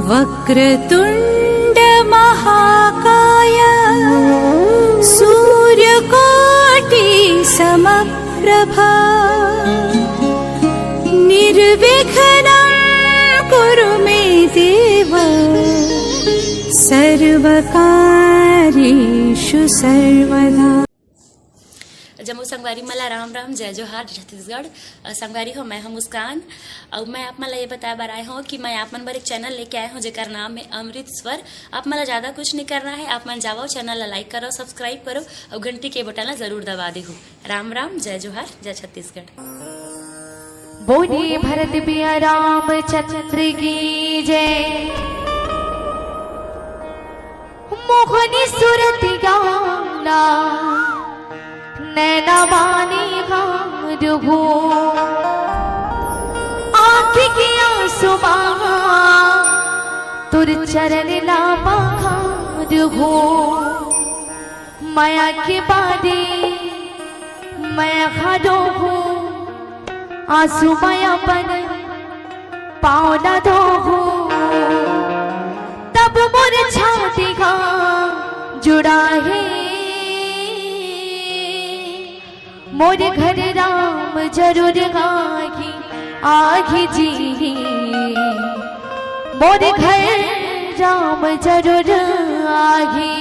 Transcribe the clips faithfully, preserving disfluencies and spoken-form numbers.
वक्रतुण्ड महाकाय सूर्यकोटि समप्रभा निर्विघ्नं कुरु मे देव सर्वकार्येषु सर्वदा। जम्मो संगवारी मन ला राम राम, जय जोहार, जय छत्तीसगढ़। अ, संगवारी हो, मैं हूं मुस्कान। अउ मैं आप मन ला ये बताए बर आए हूं कि मैं आप मन बर एक चैनल लेके आए हूं, जेकर नाम है अमृत स्वर। आप मन ला ज्यादा कुछ नहीं करना है, आप मन जावव, चैनल ला लाइक करव, सब्सक्राइब करव अउ घंटी के बटन ला जरूर दबा देहू। राम राम, जय जोहार, जय छत्तीसगढ़। बोलिए भरत बिया रामचंद्र की जय। मोहनी सुरतिया ला नैना बानी हार हो, आँखी के आंसू बहा तोर चरण ला पखार हो। मया के बादे मैं खड़ो हूँ, आंसू मैं अपन पाँव ला धोहूँ, तब मोर छाती हा जुड़ा है। मोर घर राम जरूर आही, आही जी। मोर घर राम जरूर आही।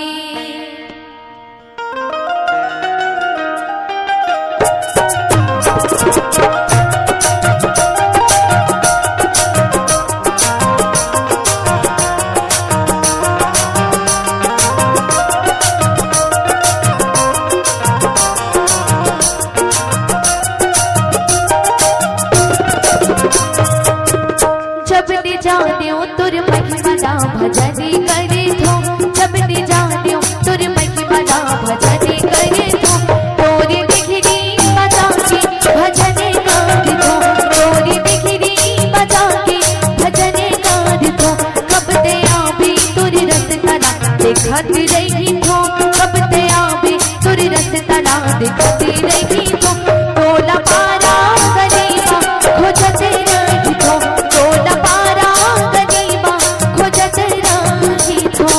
जब ने जान्यो तोर महिमा ला भजन करे थो, जब ने जान्यो तोर महिमा ला भजन करे थो, तोर बिगड़ी बजा के भजन कर थो, तोर बिगड़ी बजा के भजन कर थो। कब ते आबे तोर रस्ता ला देखत रही थो, कब ते आबे तोर रस्ता ला देखत रही थो। तोला पारा गरीबा खोजत रही थो, तोला पारा गरीबा खोजत रही थो।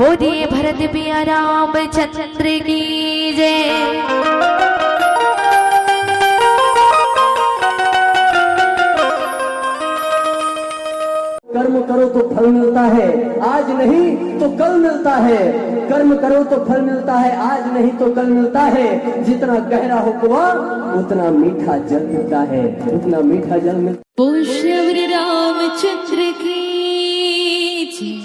बोलिए भरत पिया रामचंद्र की जय। कर्म करो तो फल मिलता है, आज नहीं तो कल मिलता है। कर्म करो तो फल मिलता है, आज नहीं तो कल मिलता है। जितना गहरा हो कुआं, उतना मीठा जल मिलता है, उतना मीठा जल मिलता है। बोल श्री रामचंद्र की जय।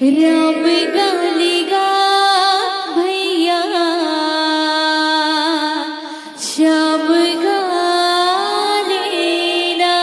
राम गाली गा भैया, श्याम गाली ना।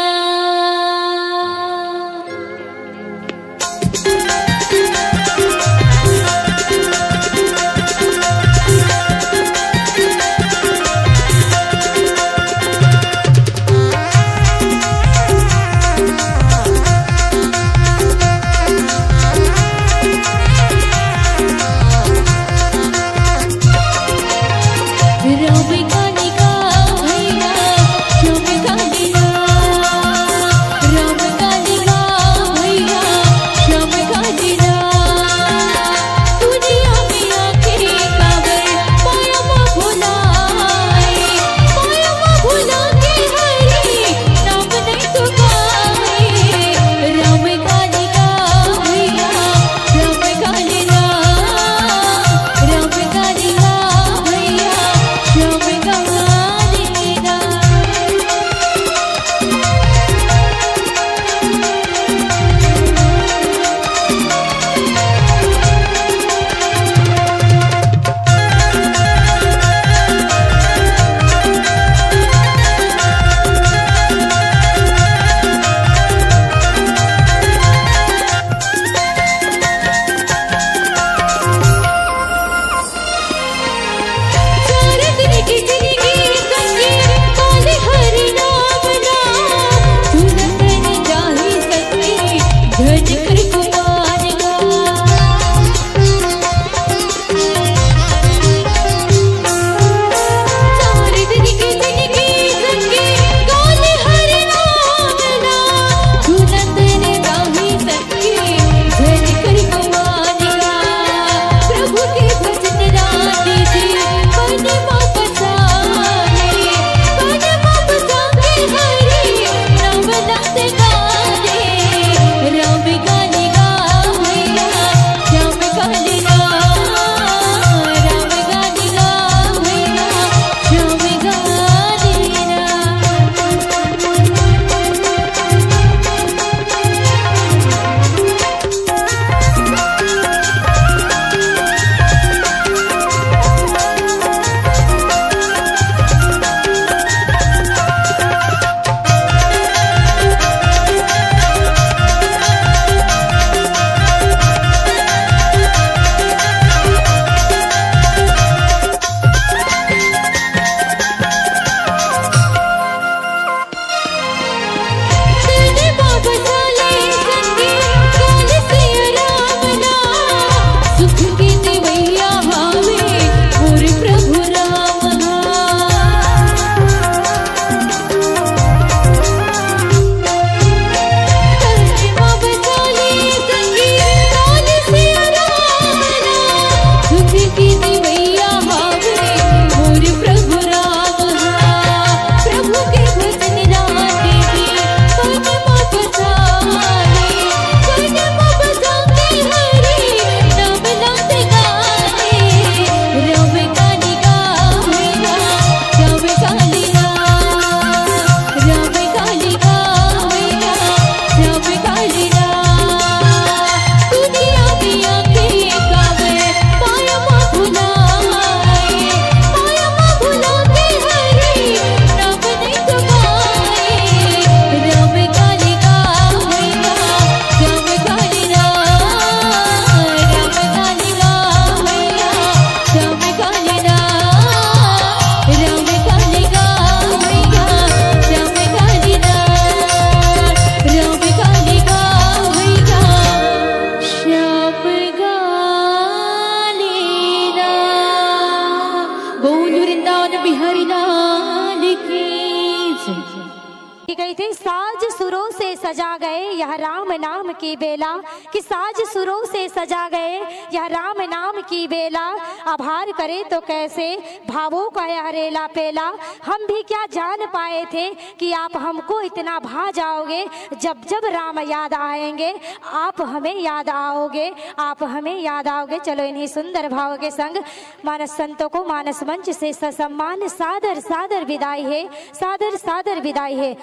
सजा गए यह राम नाम की बेला, कि साज सुरों से सजा गए यह राम नाम की बेला। आभार करे तो कैसे भावों का यह रेला पेला। हम भी क्या जान पाए थे कि आप हमको इतना भा जाओगे। जब जब राम याद आएंगे, आप हमें याद आओगे, आप हमें याद आओगे। चलो, इन्हीं सुंदर भावों के संग मानस संतों को मानस मंच से ससम्मान सादर सादर विदाई है, सादर सादर विदाई है।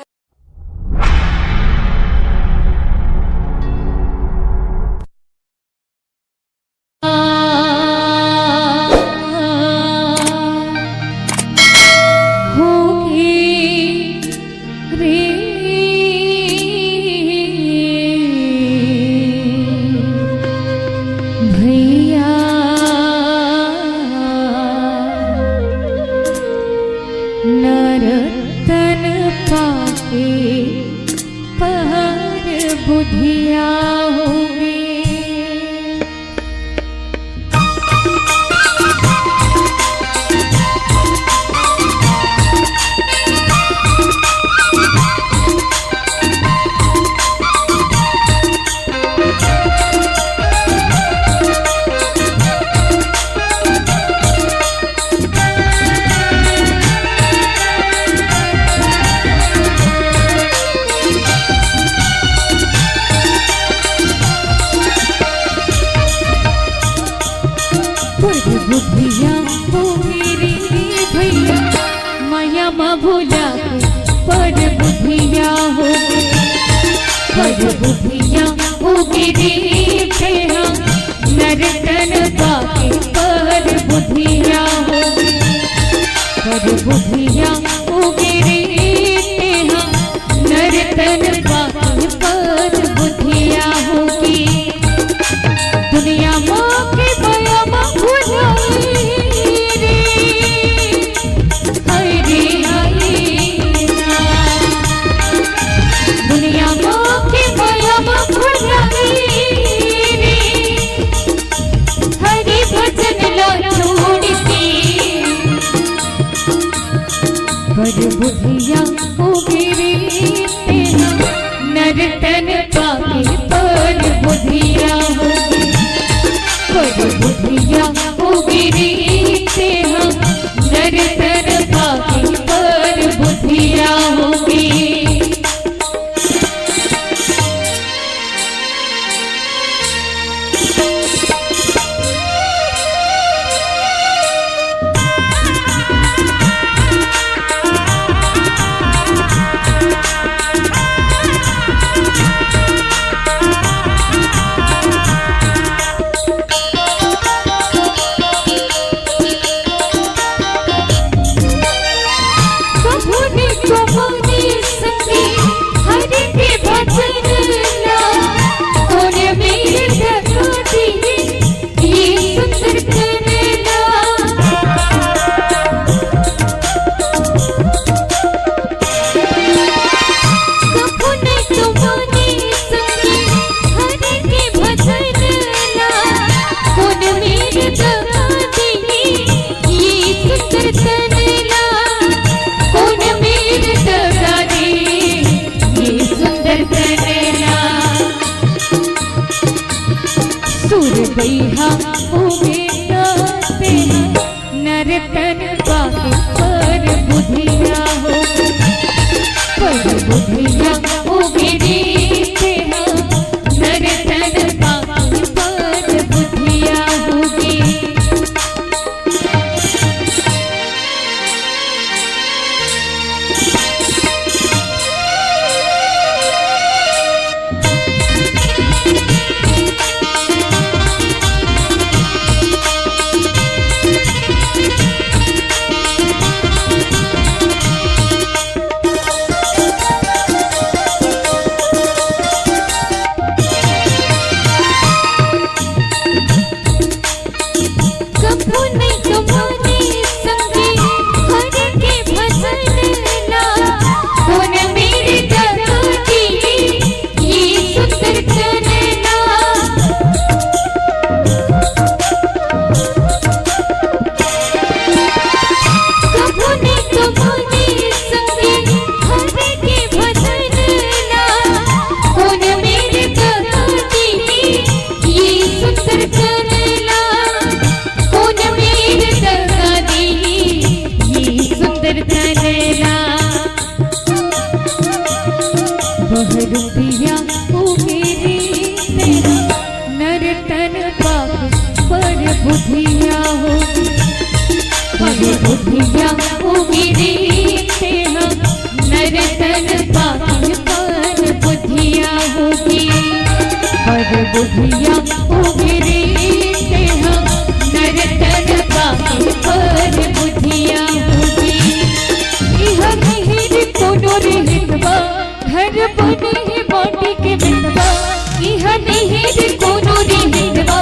होगी रे भैया, नरतन पाके पहर बुधिया होगे। पर बुधिया हो गे रे भैया, माया मा भुला के पर बुधिया हो गे। पर बुधिया हो गे रे तेहा, नरतन पाके पर बुधिया हो गे। पर बुधिया हो गे रे तेहा, नरतन पाके पर बुधिया हो गे। दुनिया मोके बलम भुलाई रे, हाय रे हाय ना। दुनिया मोके बलम भुलाई रे, हरि भजन ला छोड़ के। पर बुधिया हो गे रे तेहा, नरतन पाके पर बुधिया हो गे। पर बुधिया हो गे रे तेहा, नरतन पाके पर बुधिया हो गे। कभू ने कभू ने संगी हरि के भजन ला, कोन मेर डकैती ये सुंदर तन ला। कभू ने कभू ने संगी हरि के भजन ला, कोन मेर डकैती ये सुंदर तन ला, कोन मेर डकैती ये सुंदर तन ला। सुर बइहा उबे तेहा, नरतन पाके पर बुधिया हो गे। पर बुधिया उबे तेहा, नरतन पाके पर बुधिया हो गे। भैया उगरे तेहा नरतन बाके पर बुधिया होगे। इहा नहीं रे कोनो रे हितवा, घर बने हे माटी के मितवा। इहा नहीं रे कोनो रे हितवा,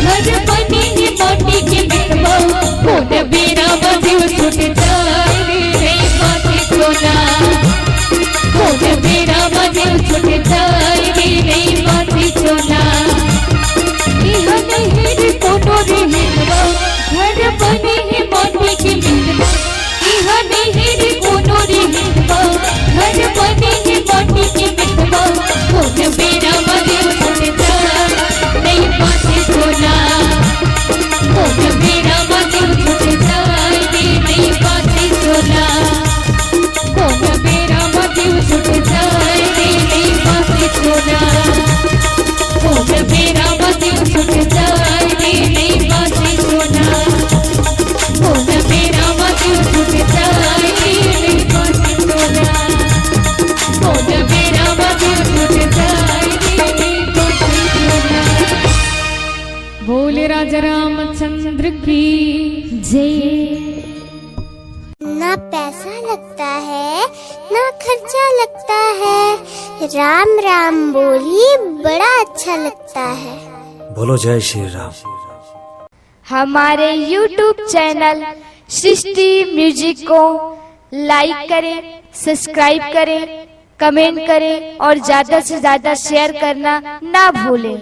घर बने हे माटी के मितवा। कोन बेरा मा जीव छूट जाय रे, नहीं बात सोना। कोन बेरा मा जीव छूट जाय रे, नहीं बात सोना। इहा नहीं रे कोनो रे हितवा, घर बने हे माटी के मितवा। इहा नहीं रे कोनो रे हितवा, घर बने हे माटी के मितवा। कोन बेरा मा जीव छूट जाय, नहीं बात सोना। कोन बेरा मा जीव छूट जाय रे, नहीं बात सोना। कोन बेरा मा जीव छूट जाय रे, नहीं बात सोना। कोन बेरा मा जीव छूट जाय रे, नहीं बात सोना। कोन बेरा मा जीव छूट जाय रे, नहीं बात सोना। कोन बेरा मा जीव छूट जाय रे, नहीं बात सोना। बोले राजा रामचंद्र की जय। ना पैसा लगता है, ना खर्चा लगता है, राम राम बोली बड़ा अच्छा लगता है। बोलो जय श्री राम। हमारे YouTube चैनल सृष्टि म्यूजिक को लाइक करें, सब्सक्राइब करें, कमेंट करें और ज्यादा से ज्यादा शेयर करना ना भूलें।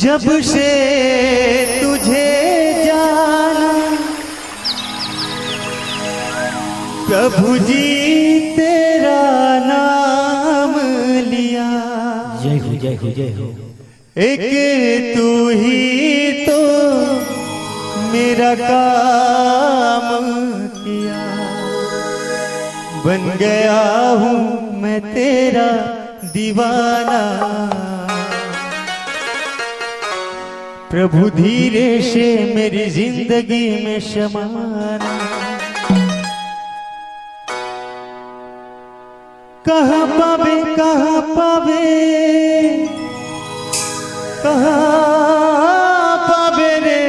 जब से तुझे जाना प्रभु जी, तेरा नाम लिया। जय हो, जय हो, जय हो। एक तू ही तो मेरा काम किया, बन गया हूँ मैं तेरा दीवाना। प्रभु धीरे से मेरी जिंदगी में समाना। कहाँ पाबे, कहाँ पाबे, कहाँ पाबे रे?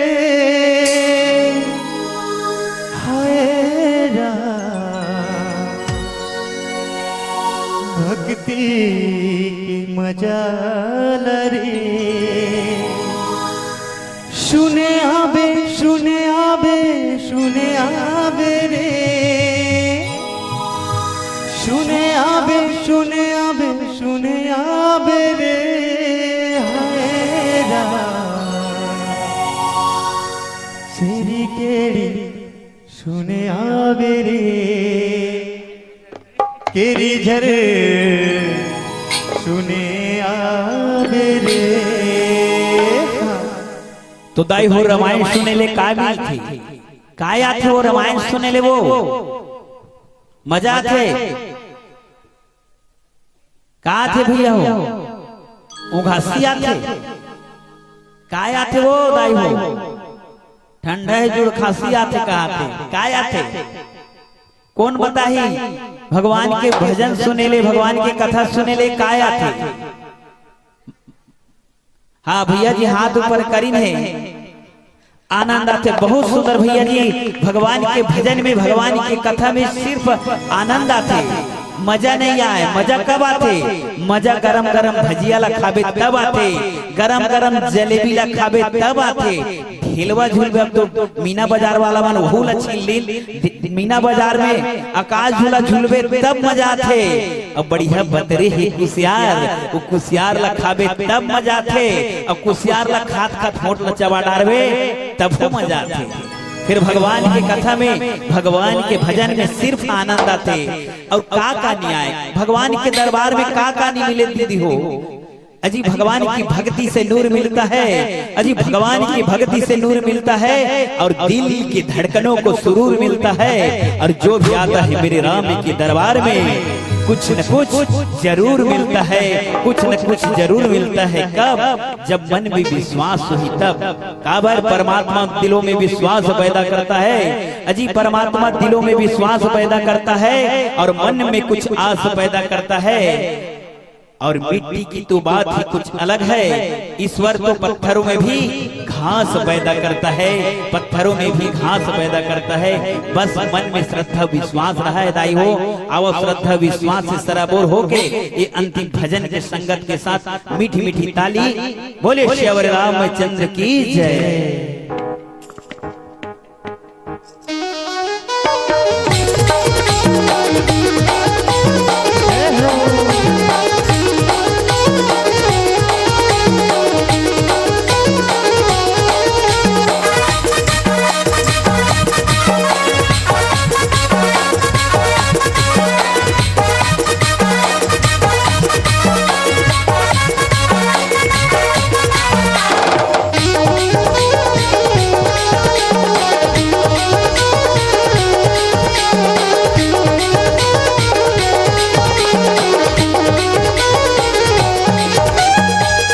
हाय राम, भक्ति के मजा ल रे। सुने आबे, सुने आबे, सुने आबे रे। सुने आबे, सुने आबे, सुने आबे रे। हाय राम। सेरी केरी सुने आबे रे। केरी झर सुने आबे रे। तो दाई हो, रमायन सुने ले का मिलथे? का आथे वो रमायन सुने ले? वो मजा आथे। का आथे भैया हो? उघासी आथे। का आथे वो दाई हो? ठंडा हे जुड़ खांसी आथे का आथे? का आथे? कोन बताही? भगवान के भजन सुने ले, भगवान के कथा सुने ले, का आथे? हाँ भैया जी, हाथ ऊपर करिन हे, आनंद आथे। बहुत सुंदर भैया जी, भगवान के भजन में, भगवान के कथा में सिर्फ आनंद आथे, मजा नहीं आए। मजा कब आथे? मजा गरम गरम भजिया ला खाबे तब आथे, गरम गरम जलेबी ला खाबे तब आथे। ठेलवा झूलबे, अब तो मीना बाजार वाला मन वहू ला छीन लीन। मीना बाजार में आकाश झूला झूलबे तब मजा आथे। अब बढ़िया बतरे हे कुसियार, वो कुसियार ला खाबे तब मजा आथे। अब कुसियार ला खात खात होंठ ला चबा डारबे तब तो मजा आथे। फिर भगवान के कथा में, भगवान के भजन में सिर्फ आनंद आथे। और का का नहीं आए भगवान के दरबार में, का का नहीं मिले दीदी हो? अजी भगवान की भक्ति से नूर मिलता है, अजी भगवान की भक्ति से नूर मिलता है और दिल की धड़कनों को सुरूर मिलता है। और जो भी आता है मेरे राम के दरबार में, कुछ न कुछ जरूर मिलता है, कुछ न कुछ जरूर मिलता है। कब? जब मन में विश्वास होही तब। काबर? परमात्मा दिलों में विश्वास पैदा करता है। अजी, परमात्मा दिलों में विश्वास पैदा करता है और मन में कुछ आस पैदा करता है। और मिट्टी की तो बात ही कुछ अलग है। ईश्वर तो पत्थरों में भी घास पैदा करता है, पत्थरों में भी घास पैदा करता है। बस मन में श्रद्धा विश्वास रहा है दाई हो। आओ, श्रद्धा विश्वास से सराबोर होके ये अंतिम भजन के संगत के साथ मीठी मीठी ताली। बोले श्री रामचंद्र की जय।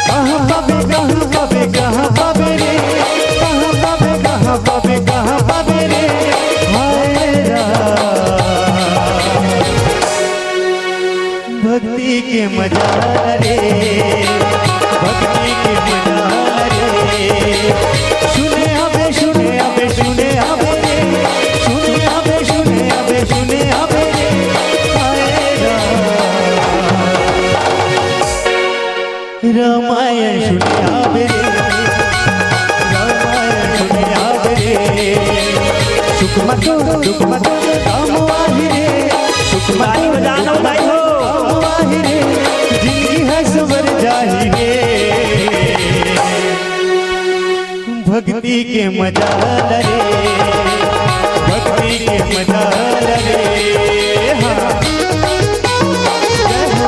कहाँ पाबे, कहाँ पाबे, कहाँ पाबे रे? कहाँ पाबे, कहाँ पाबे, कहाँ पाबे रे? हाय राम। भक्ति के मजा रे, भक्ति के मजा रे। सुने आबे, सुने आबे, सुने आबे रे। सुने आबे, सुने आबे, सुने आबे रे। हाय राम। रामायण सुने आबे रे, रामायण सुने आबे रे। सुख मतो, दुख मतो, राम आही रे। सुख मतो, ताली बजाना दुख भाई हो। मतो, राम आही रे। जिंदगी है सवर जाही रे। भक्ति के मजा ला रे, भक्ति के मजा ला रे। हाँ। जय हो।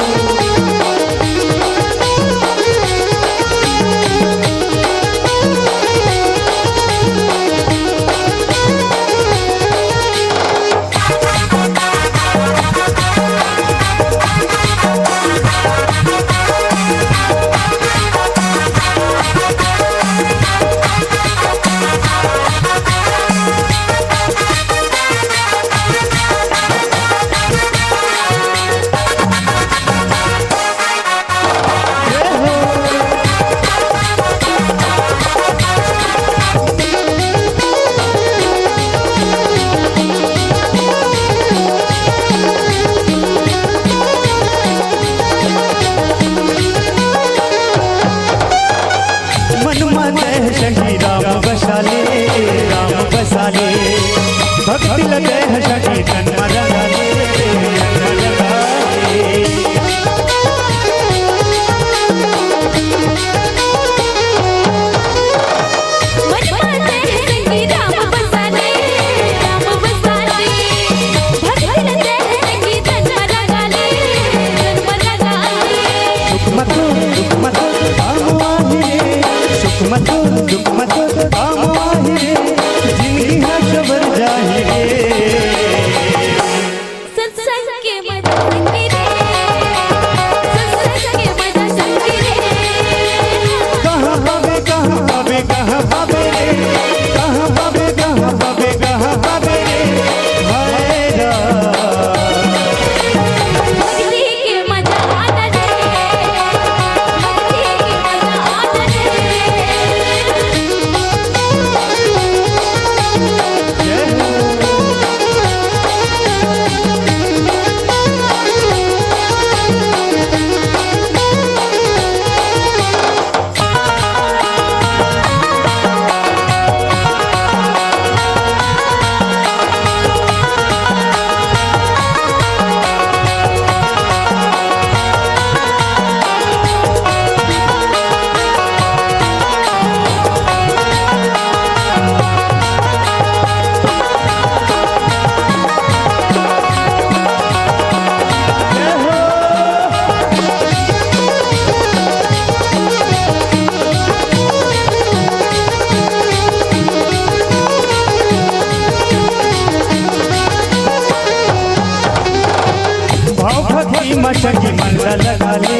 मन मा सखी मन ला लगा ले,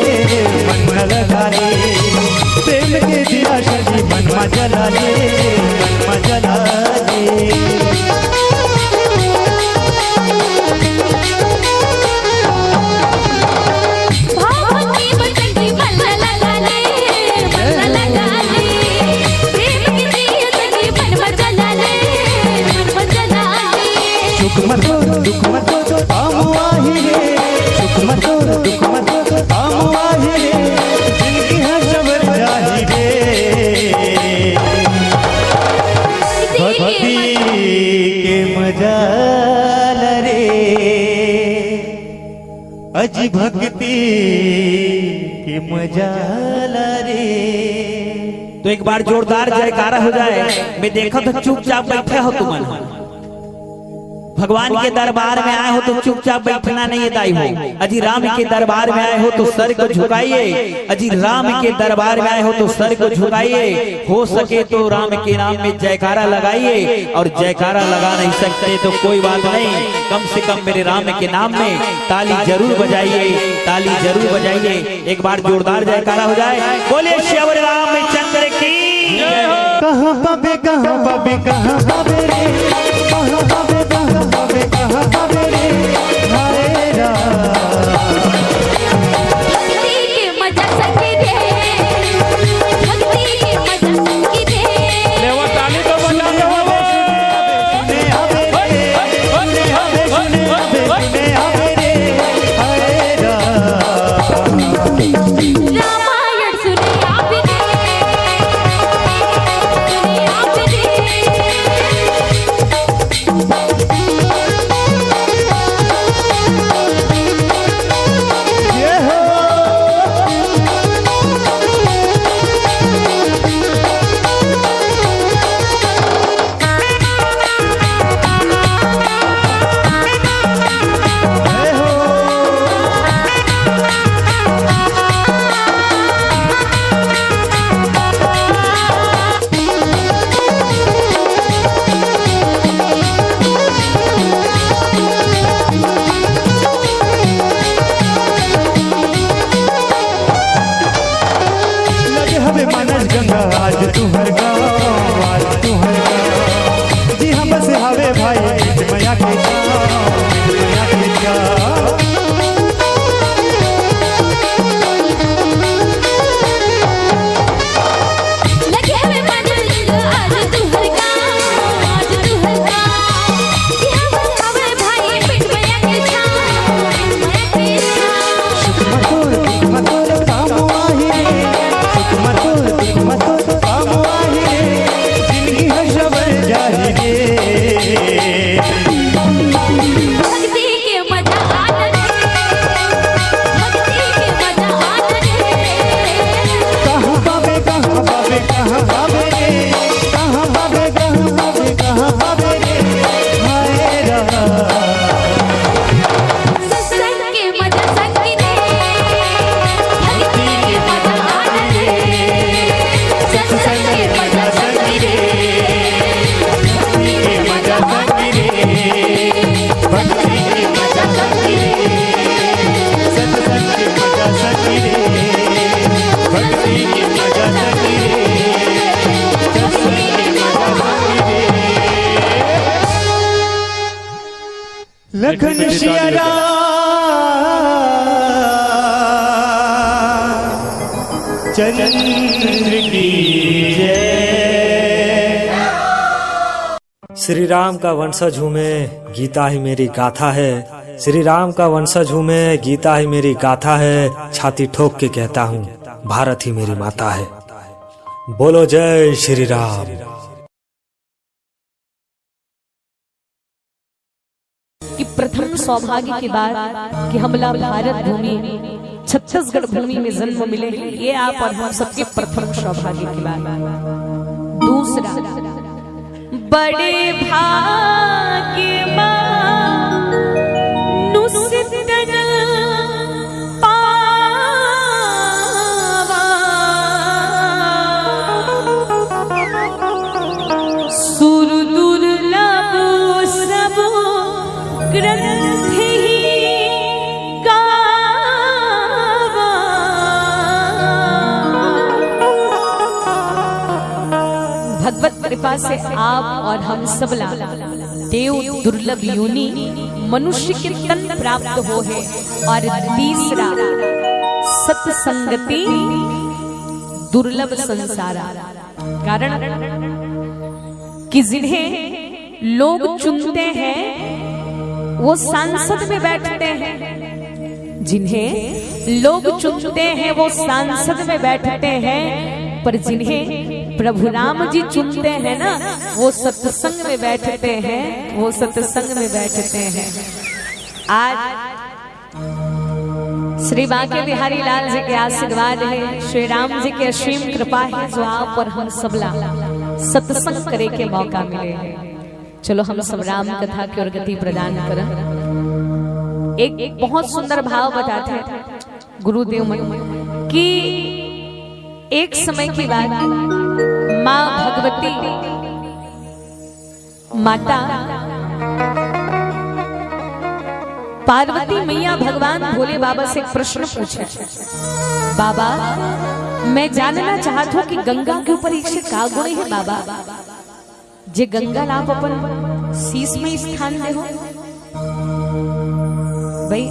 मन मा लगा ले, प्रेम के दिया सखी मन मा जला ले, मन मा जला ले। भाव के बसंती मन ला लगा ले, मन ला लगा ले, प्रेम के दिया सखी मन मा जला ले, मन मा जला ले। सुख मत हो, दुख मत हो, हम आही रे। सुख मत हो, दुख मत हो, हम आही रे। जिनकी हर सबर जाही रे। भक्ति के मजा ला रे। अजी भक्ति के मजा ला रे। तो एक बार जोरदार जयकारा हो जाए। मैं देखत हँव चुपचाप बैठे हो तुमन। भगवान के दरबार में आए हो तो चुपचाप बैठना नहीं है दाई हो। अजी राम के दरबार में आए हो तो सर को झुकाइए। अजी राम के दरबार में आए हो तो सर को झुकाइए। हो सके तो राम के नाम में जयकारा लगाइए, और जयकारा लगा नहीं सकते तो कोई बात नहीं, कम से कम मेरे राम के नाम में ताली जरूर बजाइए, ताली जरूर बजाइए। एक बार जोरदार जयकारा हो जाए। बोलिए सियावर रामचंद्र की। कहाँ पाबे, कहाँ पाबे, कहाँ पाबे रे? कहाँ पाबे, कहाँ पाबे, कहाँ पाबे रे? हाय राम। भक्ति के मजा सखी रे, भक्ति के मजा सखी रे। लेवा ताली तो बजा दो। सुने आवे रे, सुने आवे रे, सुने आवे रे, हाय राम। रामायण सुने आवे रे, सुने आवे रे। लगे हवे मानस गंगा आज तुहर गाँव, आज तुहर गाँव। जी हाँ बस हवे भाई मया के गाँव, मया के गाँव। लगे हवे मानस गंगा आज तुहर गाँव, आज तुहर गाँव। जी हाँ बस हवे भाई पिटमैया के छाँव, पिटमैया के छाँव। सुख मत हो, दुख मत हो, काम आही रे। सुख मत हो, दुख मत हो, काम आही रे। जिंदगी हर सबर जाही रे। भक्ति के मजा आनंद रे। भक्ति के मजा आनंद रे। कहाँ पाबे, कहाँ पाबे, कहाँ पाबे रे? कहाँ पाबे, कहाँ पाबे, कहाँ पाबे रे? हाय राम। सत्संग के मजा संग रे, भक्ति के मजा आनंद रे। सत्संग के मजा संग रे, भक्ति के मजा संग रे। भक्ति के मजा संग रे, सत्संग के मजा संग रे। भक्ति के मजा संग रे, सत्संग के मजा संग रे। लखन सिया राम चंद्र की जय। श्री राम का वंशज हूँ मैं, गीता ही मेरी गाथा है। श्री राम का वंशज हूँ मैं, गीता ही मेरी गाथा है। छाती ठोक के कहता हूँ, भारत ही मेरी माता है। बोलो जय श्री राम। कि प्रथम सौभाग्य के बात कि हमला भारत भूमि, छत्तीसगढ़ भूमि में जन्म मिले हैं, ये आप और हम सबके प्रथम सौभाग्य की बात। दूसरा, बड़े भाग्य मानुष तन पावा। सुर दुर्लभ सब ग्रंथ ही गावा। कृपा से आप और हम सबला देव दुर्लभ योनि मनुष्य के तन प्राप्त हो है, और तीसरा सत्संगति दुर्लभ संसारा। कारण कि जिन्हें लोग चुनते हैं वो सांसद में बैठते हैं, जिन्हें लोग चुनते हैं वो सांसद में बैठते हैं, पर जिन्हें प्रभु राम जी चुनते हैं ना, वो सत्संग में बैठते हैं, वो सत्संग में बैठते हैं। आज श्री बांके बिहारी लाल जी के आशीर्वाद है, श्री राम जी के असीम कृपा है, जो आप और हम सबला सत्संग करे के मौका मिले है। चलो हम सब राम कथा के और गति प्रदान करन। एक, एक बहुत सुंदर भाव बताथे गुरुदेव मन कि एक समय की बात, माँ भगवती माता पार्वती मैया भगवान भोले बाबा से एक प्रश्न पूछे, "बाबा, मैं जानना चाहत हूँ कि गंगा के ऊपर ऐसे का गुण है बाबा, जे गंगा ला आप अपन शीश में स्थान दे हो?" भाई,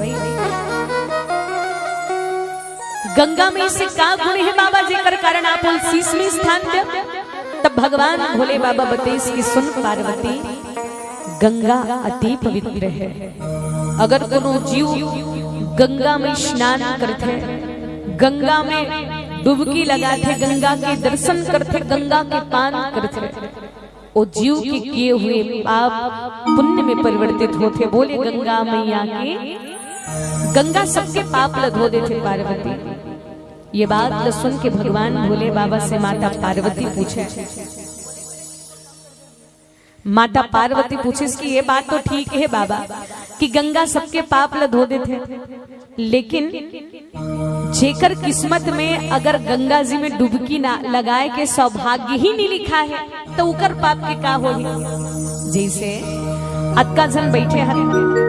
गंगा में ऐसे का गुण है बाबा, जेकर कारण आप ओला शीश में स्थान दे? तब भगवान भोले बाबा बतेस कि सुन पार्वती, गंगा अति पवित्र है। अगर कोनो जीव गंगा में स्नान करथे, गंगा में डुबकी लगाथे, गंगा के दर्शन करथे, गंगा के पान करथे, ओ जीव के किए हुए पाप पुण्य में परिवर्तित होथे। बोले गंगा मैया के, गंगा सबके पाप ल धो देथे पार्वती। ये बात ल सुन के भगवान भोले बाबा से माता पार्वती पूछे, माता पार्वती पूछिस कि ये बात तो ठीक है बाबा कि गंगा सबके पाप ल धो देथे, लेकिन जेकर किस्मत में अगर गंगा जी में डुबकी ना लगाए के सौभाग्य ही नहीं लिखा है, तो उकर पाप के का होही? जैसे अतका झन बैठे हन,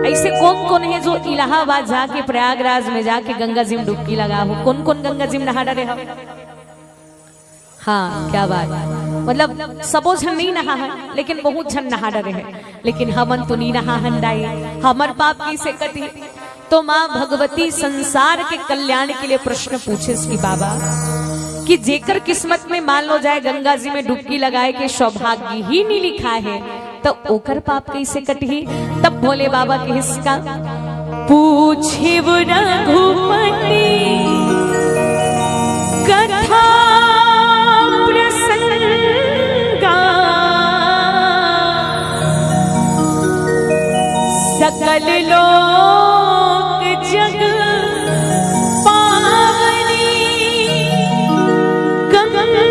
ऐसे कौन कौन है जो इलाहाबाद जाके, प्रयागराज में जाके गंगा जी में डुबकी लगा हो? कौन कौन गंगा जी में नहा डरे हो? हाँ, क्या बात। मतलब सबो झन नहीं नहा है, लेकिन बहुत झन नहा डरे हैं। लेकिन हमन तो नहीं नहा हन दाई, हमर पाप कैसे कटी? तो माँ भगवती संसार के कल्याण के लिए प्रश्न पूछे कि बाबा, कि जेकर किस्मत में मान लो जाए गंगा जी में डुबकी लगाए के सौभाग्य ही नहीं लिखा है, तो ओकर पाप कैसे कटही? तब भोले बाबा कहिस का, पूछे वो रघुपति कथा प्रसंगा, सकल लोक जग पावनी गंगा।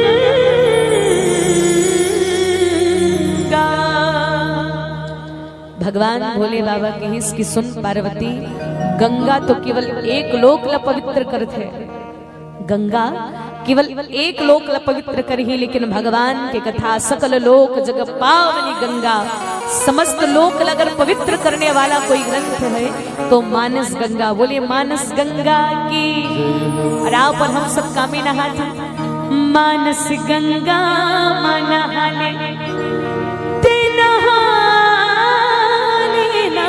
भगवान भोले बाबा कहिस कि सुन पार्वती, गंगा तो केवल एक लोक ला पवित्र करथे, गंगा केवल एक लोक ला पवित्र करही, लेकिन भगवान के कथा सकल लोक जग पावनी गंगा, समस्त लोक ला अगर पवित्र करने वाला कोई ग्रंथ है तो मानस गंगा। बोले मानस गंगा की। और आओ पर हम सब कामे नहाथे। मानस गंगा मा नहाले, ते नहाले ना।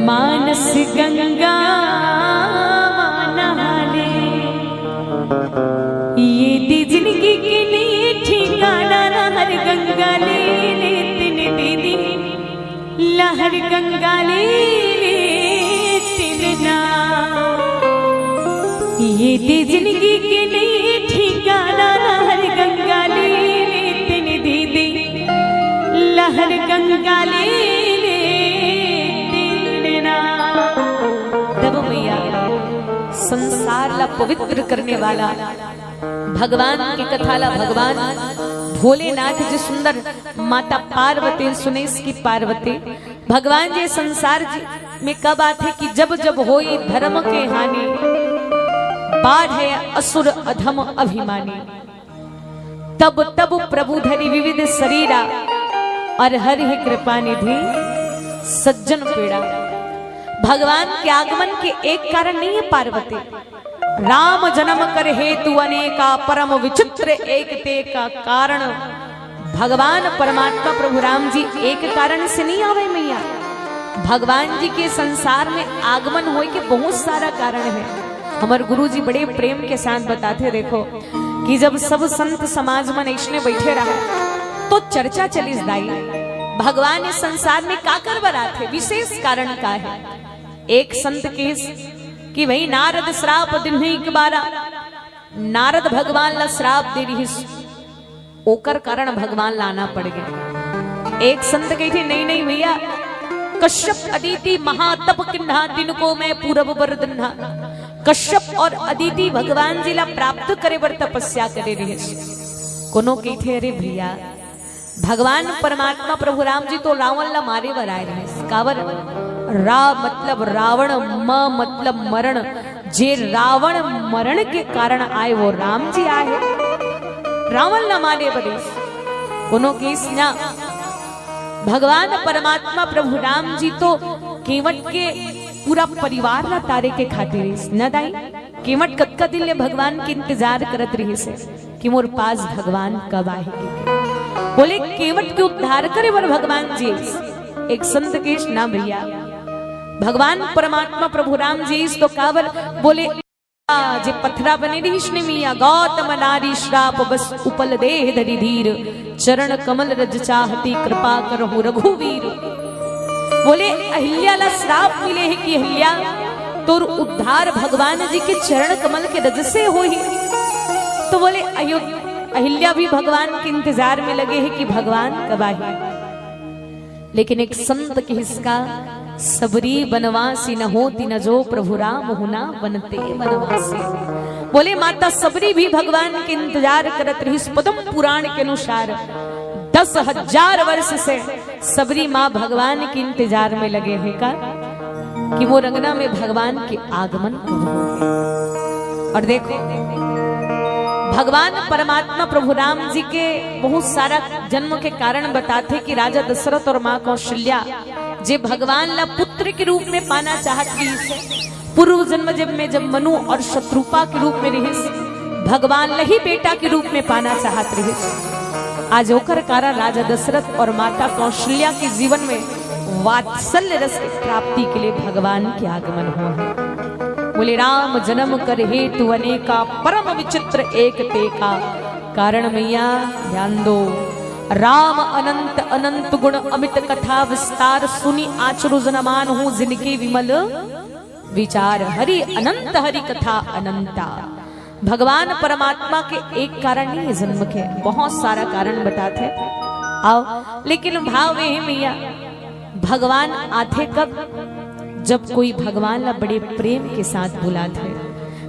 मानस गंगा मा नहाले, ये दे जिंदगी के लिए ठिकाना ना। हर गंगा ले ले तिन दीदी, लहर गंगा ले ले तिन ना। ये दे जिंदगी के लिए ठिकाना ना। हर गंगा ले ले तिन दीदी, लहर गंगा ले ले तिन ना। तब मैया संसार ला पवित्र करने वाला भगवान की कथा ला भगवान भोलेनाथ जी सुंदर माता पार्वती सुनेस कि पार्वती, भगवान जी संसार जी में कब आथे कि जब जब होई धर्म के हानि, बाढ़े असुर अधम अभिमानी। तब तब प्रभु धरि विविध शरीरा, और हरि कृपा निधि सज्जन पीड़ा। भगवान के आगमन के एक कारण नहीं है पार्वती, राम जन्म कर हेतु अनेका, परम विचित्र एक तेका। कारण भगवान परमात्मा प्रभु राम जी एक कारण से नहीं आवे मैया। भगवान जी के संसार में आगमन होए के बहुत सारा कारण है। हमर गुरु जी बड़े प्रेम के साथ बताथे, देखो कि जब सब संत समाज मन अइसने बइठे रहय तो चर्चा चलिस, दाई, भगवान इस संसार में काकर बर आथे, विशेष कारण का है? एक संत किहिस कि भई नारद श्राप दिन्हीं एक बारा, नारद भगवान ला श्राप दे रिहिस, ओकर कारण भगवान ला आना पड़ गे। एक संत कहिथे, "नहीं, नहीं भैया, कश्यप अदिति महातप किन्हा, तिनको मैं पूरब बर दिन्हा।" कश्यप और अदिति भगवान जी ला प्राप्त करे बर तपस्या करे रिहिस। कोनो कहिथे, "अरे भैया, भगवान परमात्मा प्रभु राम जी तो रावण ला मारे बर आए रिहिस।" काबर? रा मतलब रावण, म मतलब मरण। जे रावण मरण के कारण आए, वो राम जी आए हे। रावण ला मारे बर आइस। कोनो कहिस ना, भगवान परमात्मा प्रभु राम जी तो केवट के पूरा परिवार ला तारे के खातिर आइस। न दाई, केवट कतका दिन ले भगवान के इंतजार करत रिहिस हे कि मोर पास भगवान कब आही कहिके। बोले, केवट के उद्धार करे बर भगवान जी आइस। एक संत कहिस, ना भैया, भगवान परमात्मा प्रभु राम जी आइस तो काबर? बोले, जे पथरा बने रिहिस ने मैया, गौतम नारी श्राप बस उपल देह धरि धीर, चरण कमल रज चाहती कृपा करहु रघुवीर। बोले, अहिल्या ला श्राप मिले हे कि अहिल्या, तोर उद्धार भगवान जी के चरण कमल के रज से होही। तो बोले, अयो, अहिल्या भी भगवान के इंतजार में लगे हे कि भगवान कब आही। लेकिन एक संत कहिस का, सबरी बनवासी न होती न जो प्रभु राम हुना बनते बनवासी। बोले, माता सबरी भी भगवान के इंतजार करत रिहिस। पद्म पुराण के अनुसार दस हजार वर्ष से सबरी माँ भगवान के इंतजार में लगे हे का कि मोर अंगना में भगवान के आगमन कब होही। और देखो, भगवान परमात्मा प्रभु राम जी के बहुत सारा जन्म के कारण बताथे कि राजा दशरथ और माँ कौशल्या जे भगवान ला पुत्र के रूप में पाना चाहत रिहिस हे, पूर्व जन्म जब में जब मनु और शत्रुपा के रूप में रिहिस, भगवान ला ही बेटा के रूप में पाना चाहत रिहिस। आज ओकर कारण राजा दशरथ और माता कौशल्या के जीवन में वात्सल्य रस की प्राप्ति के लिए भगवान के आगमन होहे। बोले, राम जन्म कर हेतु अनेका, परम विचित्र एक तेका। कारण मैया ध्यान दो, राम अनंत अनंत गुण अमित कथा विस्तार, सुनि आचरु जन मानहु जिनके विमल विचार। हरि अनंत हरि कथा अनंता। भगवान परमात्मा के एक कारण नहीं है जन्म के, बहुत सारा कारण बताथे। आओ, लेकिन भाव ये है मैया, भगवान आथे कब? जब कोई भगवान ला बड़े प्रेम के साथ बुलाथे।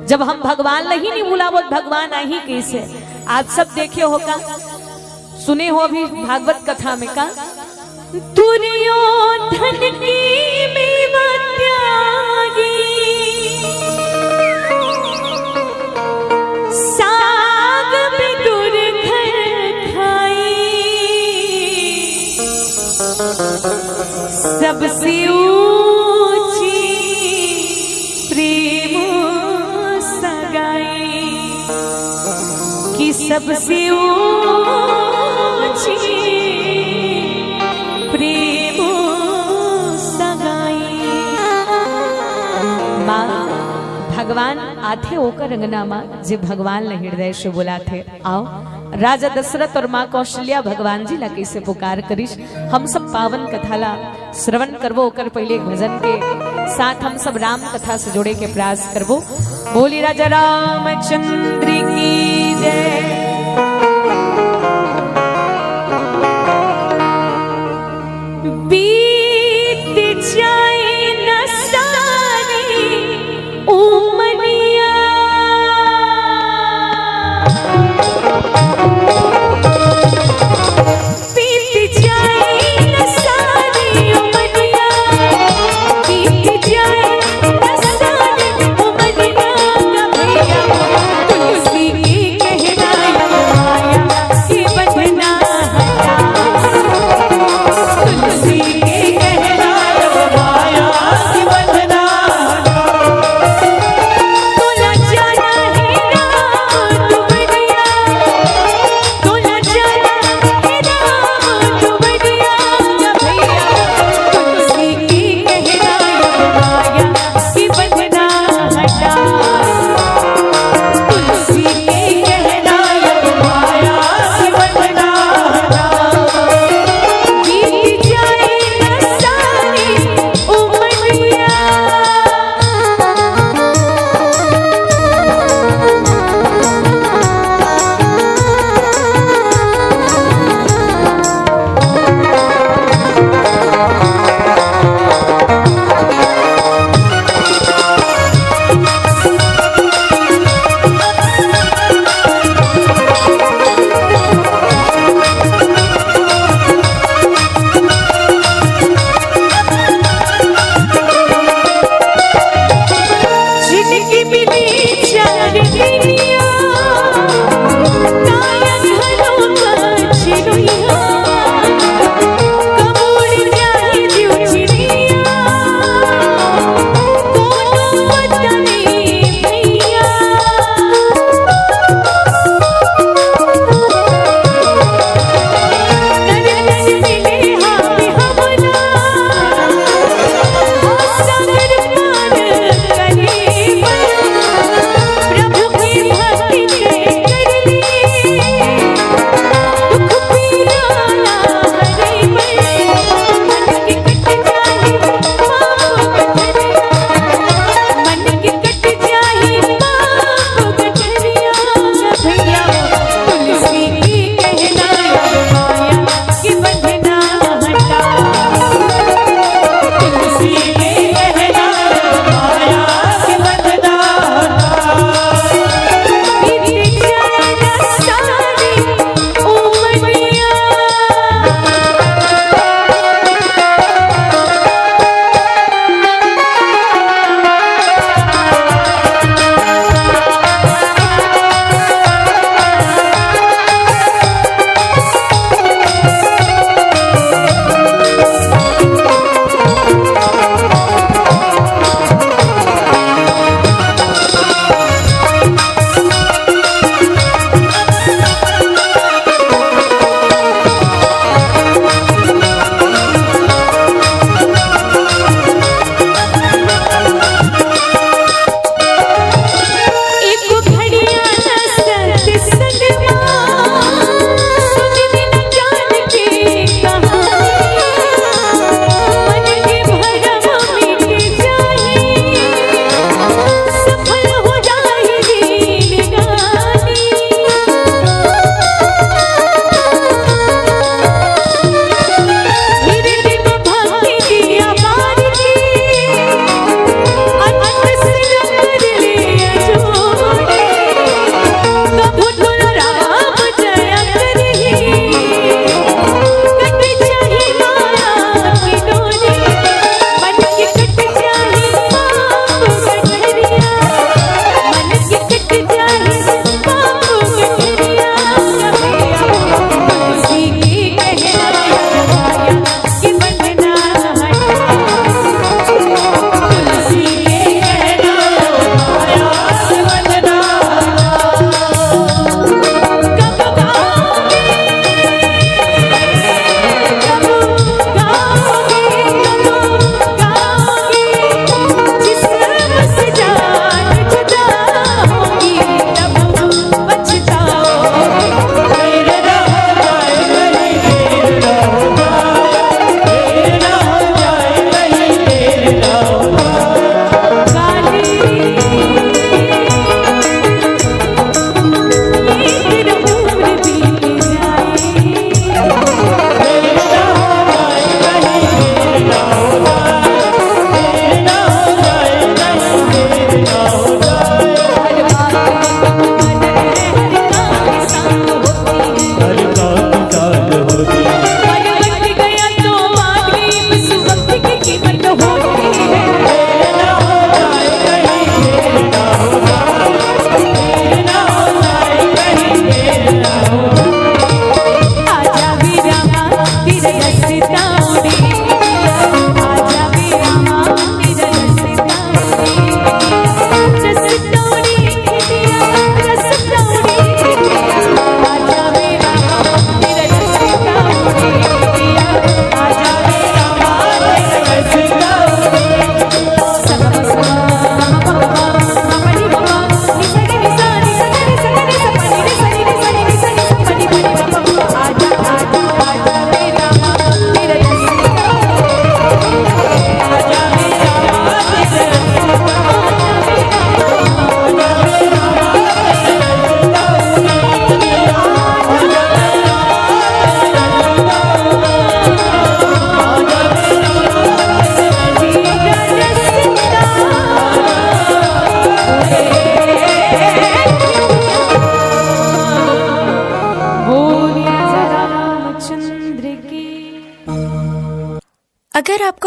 जब हम भगवान ला ही नहीं बुलाबो, भगवान आही कैसे? आप सब देखे हो का, सुने हो अभी भागवत कथा में का, दुर्योधन की मेवा त्यागी, साग में दुर्घर खाई, सबसे ऊंची प्रेम सगाई, कि सबसे ऊंची प्रेम सगाई। माँ, भगवान आथे ओकर अंगना माँ, जे भगवान ल हृदय से बुलाथे। आओ, राजा दशरथ और माँ कौशल्या भगवान जी ला कैसे पुकार करिस, हम सब पावन कथा ला श्रवण करबो, ओकर पहले एक भजन के साथ हम सब राम कथा से जोड़े के प्रयास करबो। बोली राजा रामचंद्र की जय। बीत जाए न सारी उमरिया, बीत जाए न सारी उमरिया, बीत जाए न सारी उमरिया, कभी अब तुलसी की कहराया आया कि बंधना हटा, तुलसी की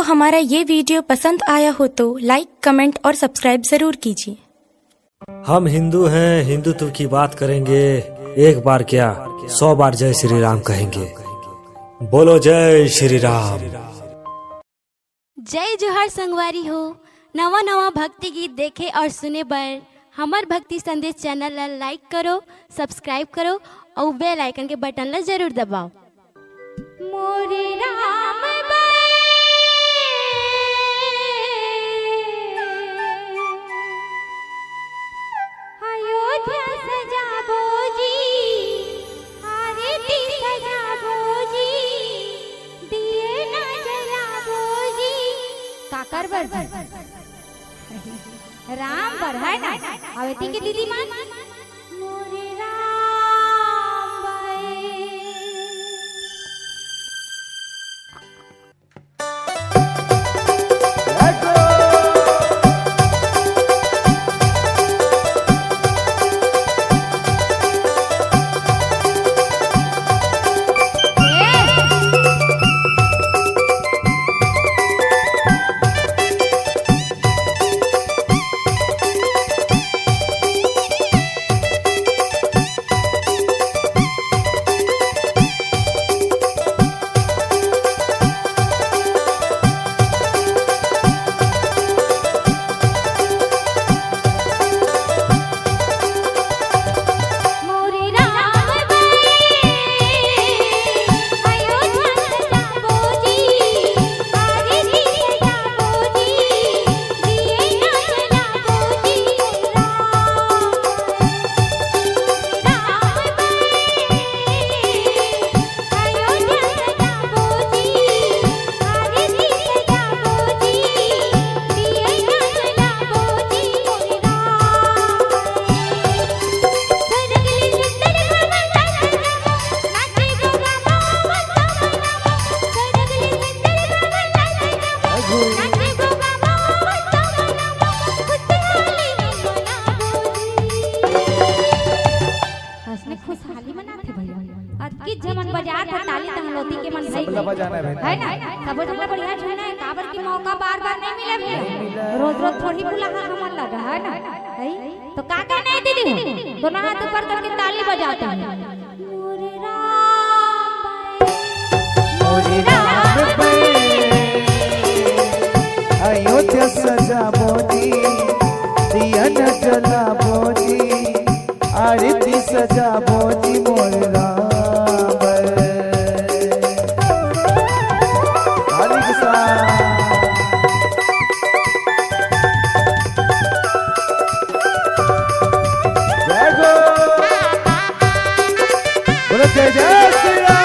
हमारा ये वीडियो पसंद आया हो तो लाइक, कमेंट और सब्सक्राइब जरूर कीजिए। हम हिंदू हैं, हिंदुत्व की बात करेंगे। एक बार क्या, सौ बार जय श्री राम कहेंगे। बोलो जय श्री राम। जय जोहार संगवारी हो। नवा नवा भक्ति गीत देखे और सुने बर हमर भक्ति संदेश चैनल ला लाइक करो, सब्सक्राइब करो और बेल आइकन के बटन ला जरूर दबाओ। मोरे राम बे, अयोध्या सजाबो जी, आरती सजाबो जी, दिए ना जलाबो जी। काकर बर जी? राम बर है ना? अवेती के दीदी मन। मोरे राम बे। हंसने खुशहाली मनाथे भैया। अतकी झमन बजात हे ताली, तहलोती के मन सबला बजाना है भाई। है ना? सबो झन ला बढ़िया झूलना है, काबर की मौका बार-बार नहीं मिले भैया। रोज-रोज थोड़ी बुलाहा हमन लगा, है ना? है? तो का कहना है दीदी हो? दोनों हाथ ऊपर करके ताली बजाते हैं। मोरे राम बे। मोरे राम बे। अयोध्या सजाबो जी, दिया न जलाबो जी, आरती सजाबो जी मोर राम। ताली के साथ। जय हो। बोलो जय जय श्री राम।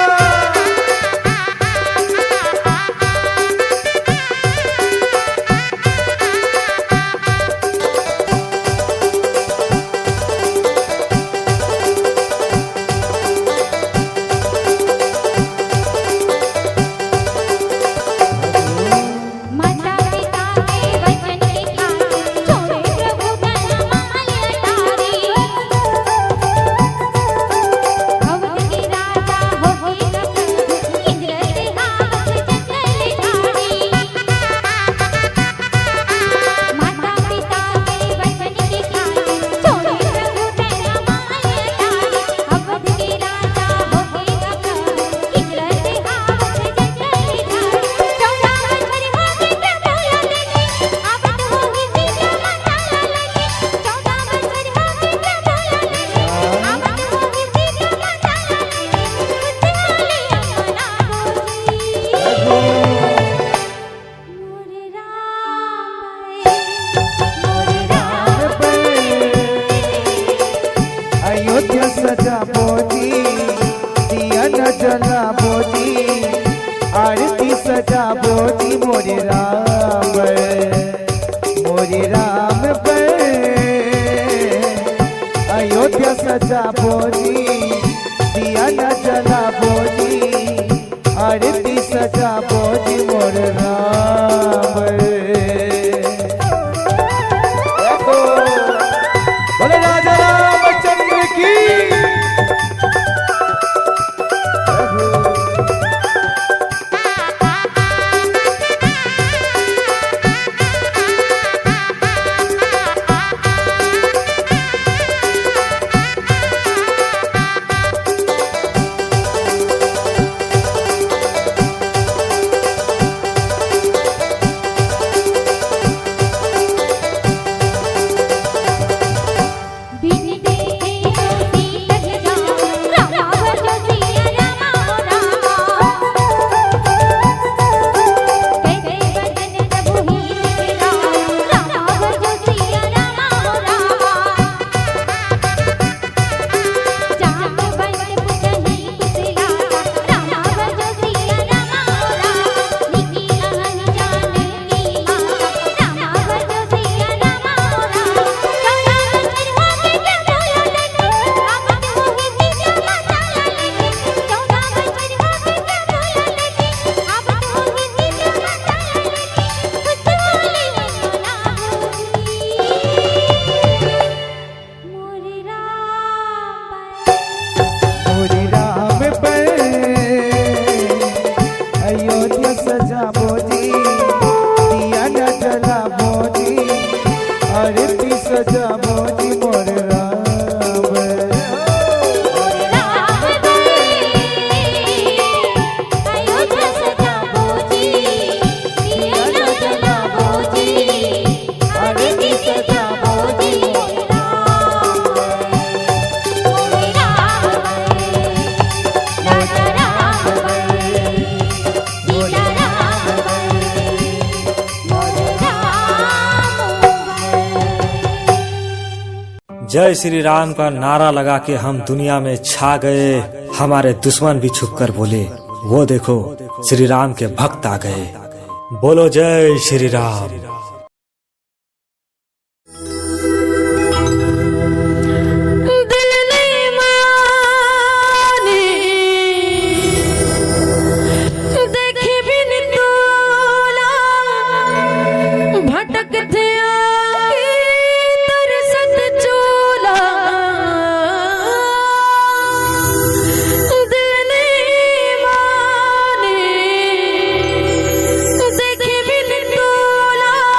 अयोध्या सजाबो जी, दिया न जलाबो जी, आरती सजाबो जी मोरे राम। मोरे राम बे, अयोध्या सजाबो जी, दिया न जलाबो जी, आरती सजाबो जी मोर राम। देखो, बोले राजा रामचंद्र की। जय श्री राम का नारा लगा के हम दुनिया में छा गए। हमारे दुश्मन भी छुपकर बोले, "वो देखो, श्री राम के भक्त आ गए।" बोलो, जय श्री राम। दिल नहीं माने, देखे बिन तोला, भटकत आके तरसत चोला। दिल नहीं माने, देखे बिन तोला,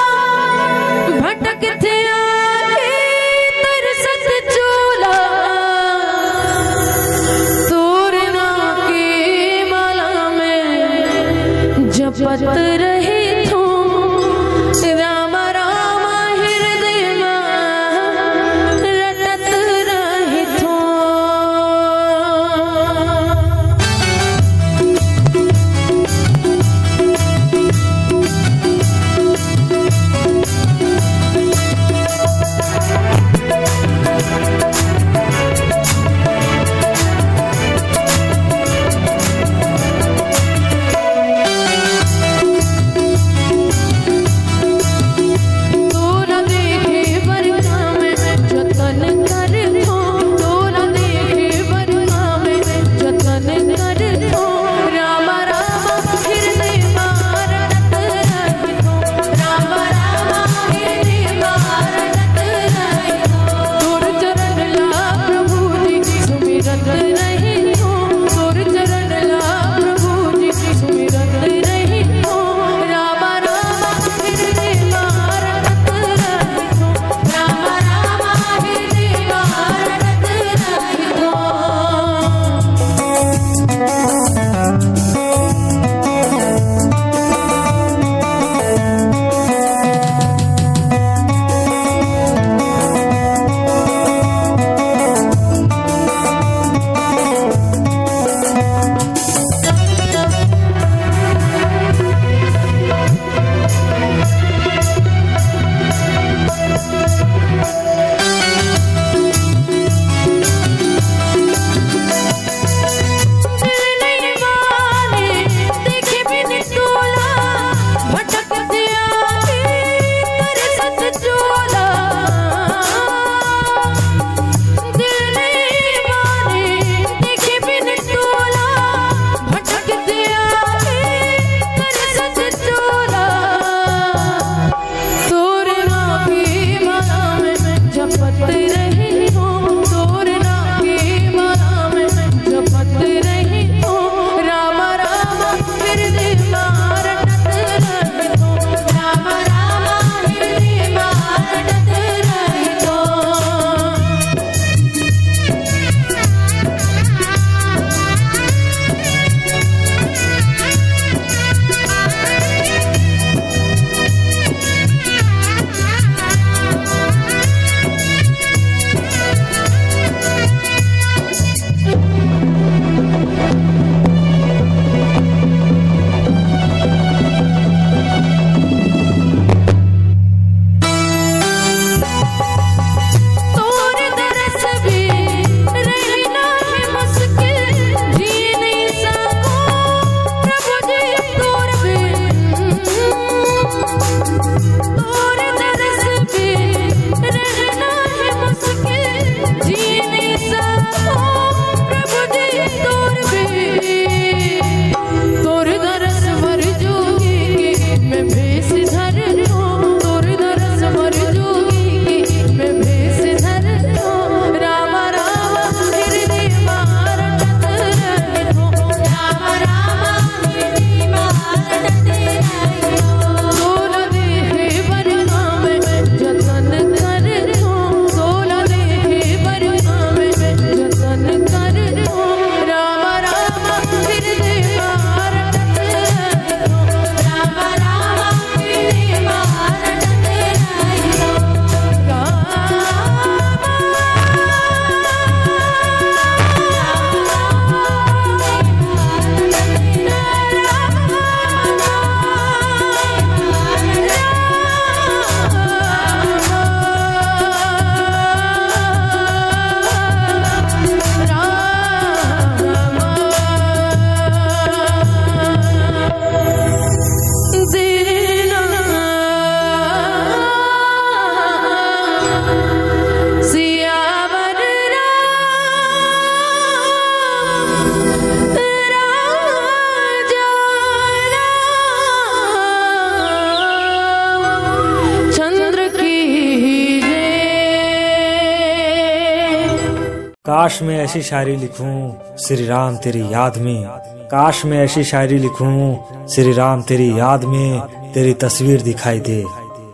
काश मैं ऐसी शायरी लिखूं श्री राम तेरी याद में। काश मैं ऐसी शायरी लिखूं श्री राम तेरी याद में, तेरी तस्वीर दिखाई दे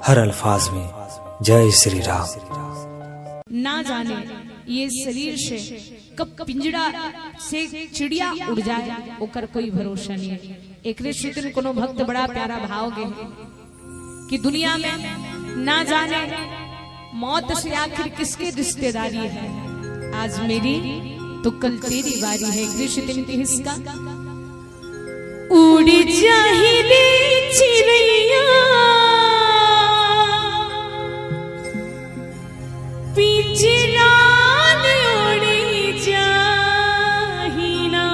हर अल्फाज में। जय श्री राम। ना जाने ये शरीर से कब पिंजड़ा से चिड़िया उड़ जाए, ओकर कोई भरोसा नहीं है। एकरे सेती कोनो भक्त बड़ा प्यारा भाव गे हे कि दुनिया में ना जाने मौत से आखिर किसके रिश्तेदारी है। आज मेरी तो कल तेरी बारी है। एकरे सेती किहिस का, उड़ जाही रे चिड़ैया पिंजरा ले उड़ जाही ना।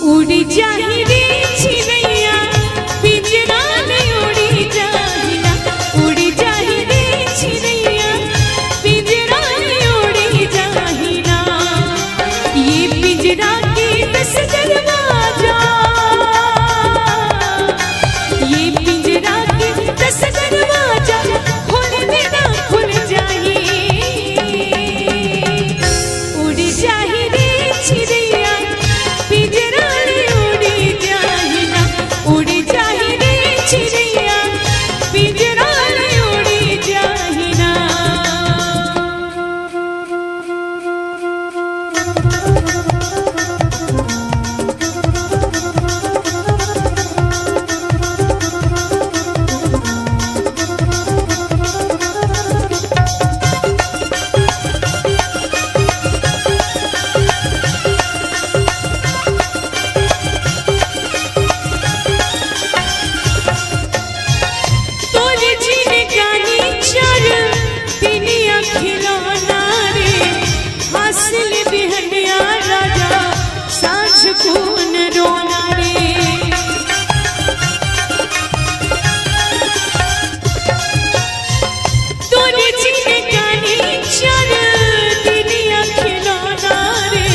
उड़ जाही रे चिड़ैया पिंजरा ले उड़ जाही ना। उड़ जाही रे चिड़ैया पिंजरा ले उड़ जाही ना। ये पिंजरा के दस दरवाजा, ये पिंजरा के दस दरवाजा खोल देना, खुल जाही। उड़ जाही रे चिड़ैया पिंजरा ले उड़ जाही ना। उड़ जाही रे चिड़ैया पिंजरा ले उड़ जाही ना। तोरे जिनगानी चार दिन अखिलौना रे, हासिल बिहनिया राजा सांझ कौन रोना रे। तोरे जिनगानी चार दिन अखिलौना रे,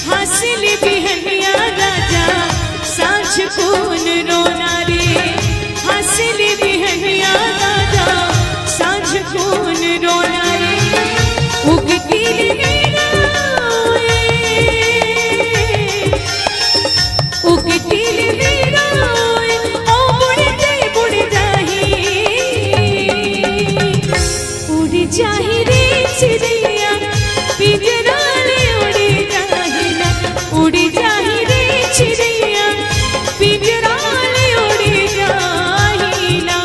हासिल बिहनिया राजा सांझ कौन रोना रे। हासिल बिहनिया राजा सांझ कौन रोना रे। उगती मेरा ओए, उगती मेरा ओए, ओ बुड़ते बुड़ जाही। उड़ जाही रे चिड़ैया पिंजरा ले उड़ जाही ना। उड़ जाही रे चिड़ैया पिंजरा ले उड़ जाही ना।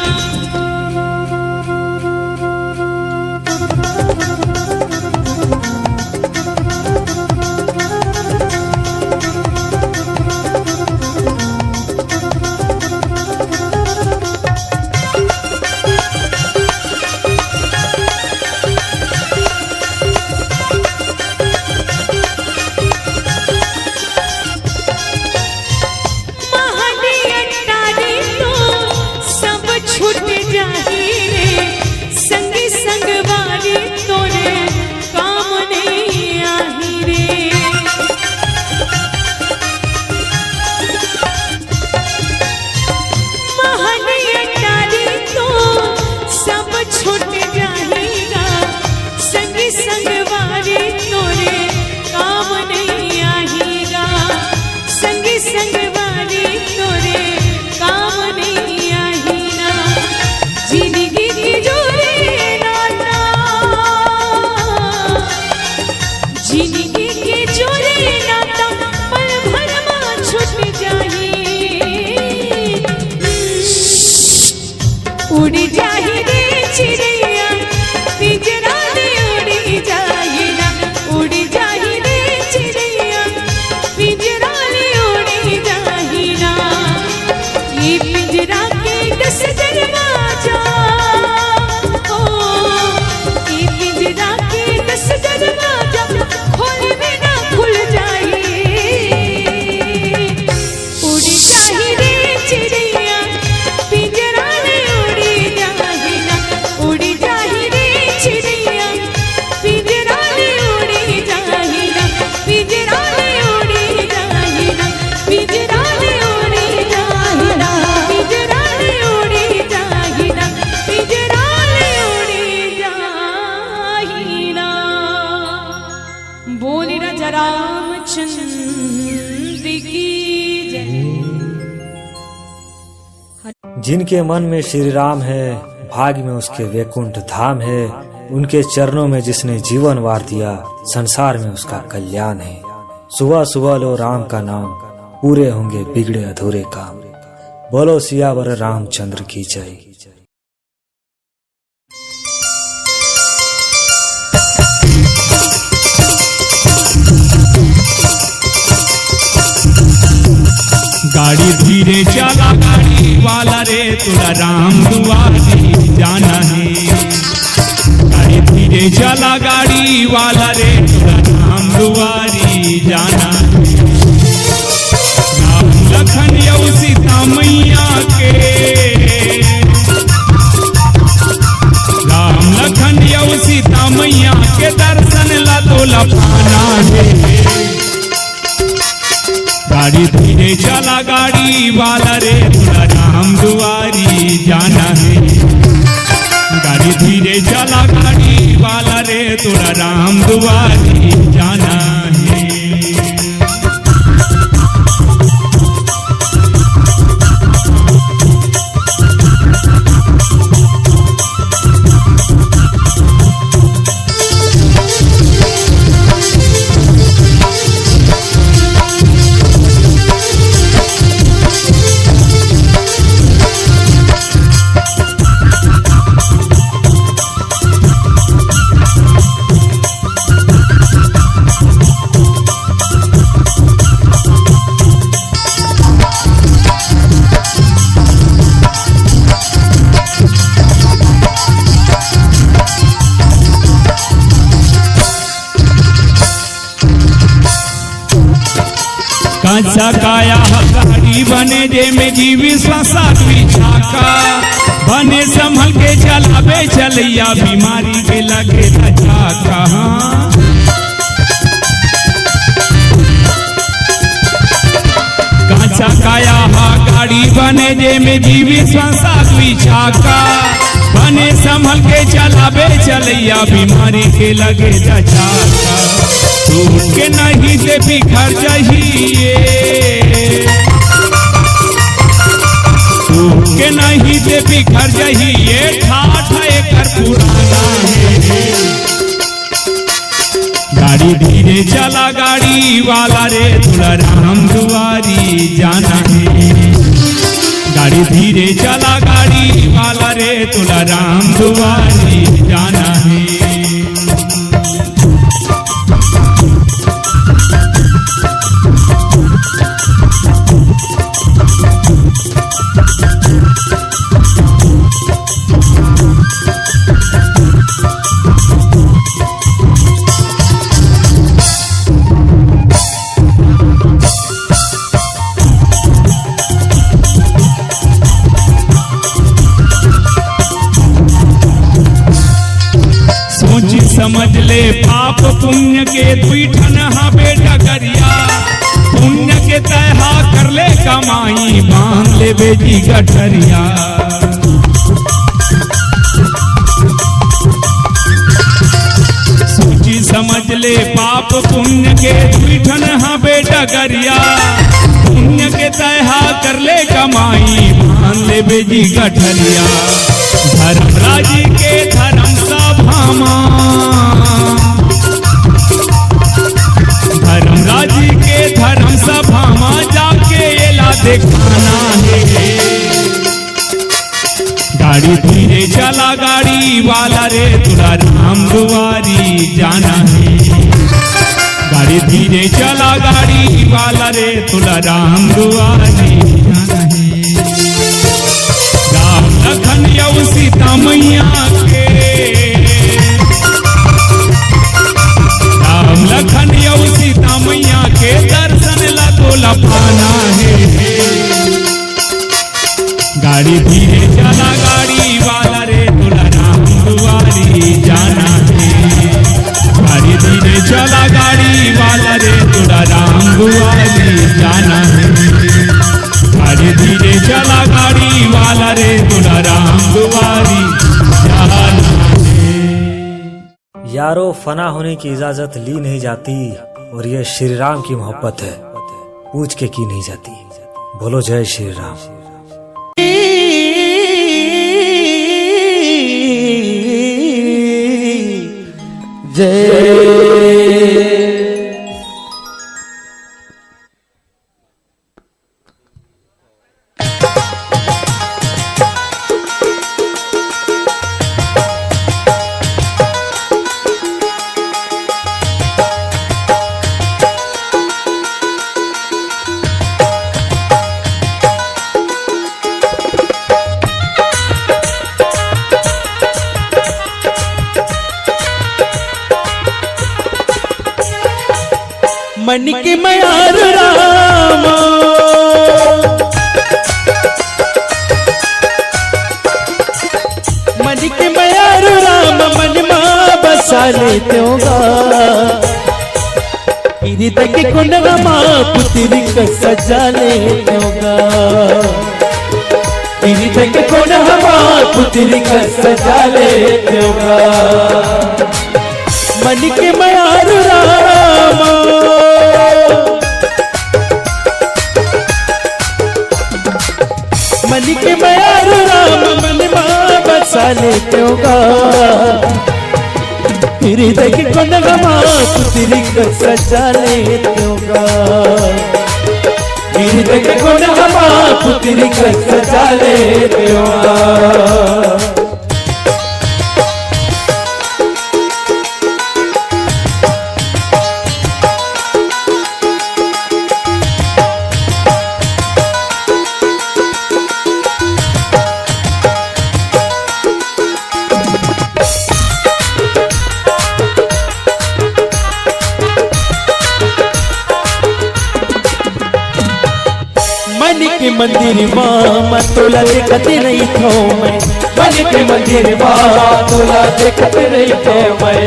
जिनके मन में श्री राम है, भाग में उसके वैकुंठ धाम है। उनके चरणों में जिसने जीवन वार दिया, संसार में उसका कल्याण है। सुबह सुबह लो राम का नाम, पूरे होंगे बिगड़े अधूरे काम। बोलो सियावर रामचंद्र की जय। गाड़ी धीरे चला गाड़ी वाला रे, तोला राम दुआरी जाना है। गाड़ी धीरे चला गाड़ी वाला रे, तोला राम दुआरी जाना है। राम लखन यौ सीता मैया के, राम लखन यौ सीता मैया के दर्शन ला तोला पाना है। गाड़ी धीरे चला गाड़ी वाला रे, तोला राम दुआरी जाना है। गाड़ी धीरे चला गाड़ी वाला रे, तोला राम दुआरी जाना है। कांसा काया ह गाड़ी बने, जेमे जीवी श्वासा विशाखा। बने संभल के चलावे चलैया, बीमारी के लगे न झाका। कांसा काया ह गाड़ी बने, जेमे जीवी श्वासा विशाखा। बने संभल के चलावे चलैया, बीमारी के लगे न झाका। टूट के नहीं ते बिखर जाही ये, टूट के नहीं ते बिखर जाही ये, ठाठ एकर पुराना है। गाड़ी धीरे चला गाड़ी वाला रे, तोला राम दुआरी जाना है। गाड़ी धीरे चला गाड़ी वाला रे, तोला राम दुआरी जाना है। सोची समझ ले पाप पुण्य के दुई ठन हाबे डगरिया। पुण्य के तैहा कर ले कमाई, बांध लेबे जी गठरिया। सोची समझ ले पाप पुण्य के दुई ठन हाबे डगरिया। पुण्य के तैहा कर ले कमाई, बांध लेबे जी गठरिया। धर्मराज के धर्म सभा मा, धर्मराज के धर्म सभा मा जाके एला देखाना है। गाड़ी धीरे चला गाड़ी वाला रे, तोला राम दुआरी जाना है। गाड़ी धीरे चला गाड़ी वाला रे, तोला राम दुआरी जाना है। राम लखन यौ सीता मैया के, राम लखन यौ सीता मैया के दर्शन ला तोला पाना है। गाड़ी धीरे चला गाड़ी वाला रे, तोला राम दुआरी जाना है। गाड़ी धीरे चला गाड़ी वाला रे, तोला राम दुआरी जाना है। गाड़ी धीरे चला गाड़ी वाला रे, तोला राम दुआरी जाना है। यारो, फना होने की इजाजत ली नहीं जाती, और ये श्री राम की मोहब्बत है, पूछ के की नहीं जाती। बोलो जय श्री राम। मन के मयारू राम, मन के मयारू राम, मन मा बसा लेतेव गा। हृदय के कोनवा मा पुतरी कस सजा लेतेव गा। हृदय के कोनवा मा पुतरी कस सजा लेतेव गा। मन के मयारू राम, मन के मयारू राम, मन मा बसा लेतेव गा। हृदय के कोनवा मा पुतरी कस सजा लेतेव गा। हृदय के कोनवा मा पुतरी कस सजा लेतेव गा। मन के मंदिर मा, मा तोला देखत रहिथों मैं। मन के मंदिर मा, तोला देखत रहिथों मैं।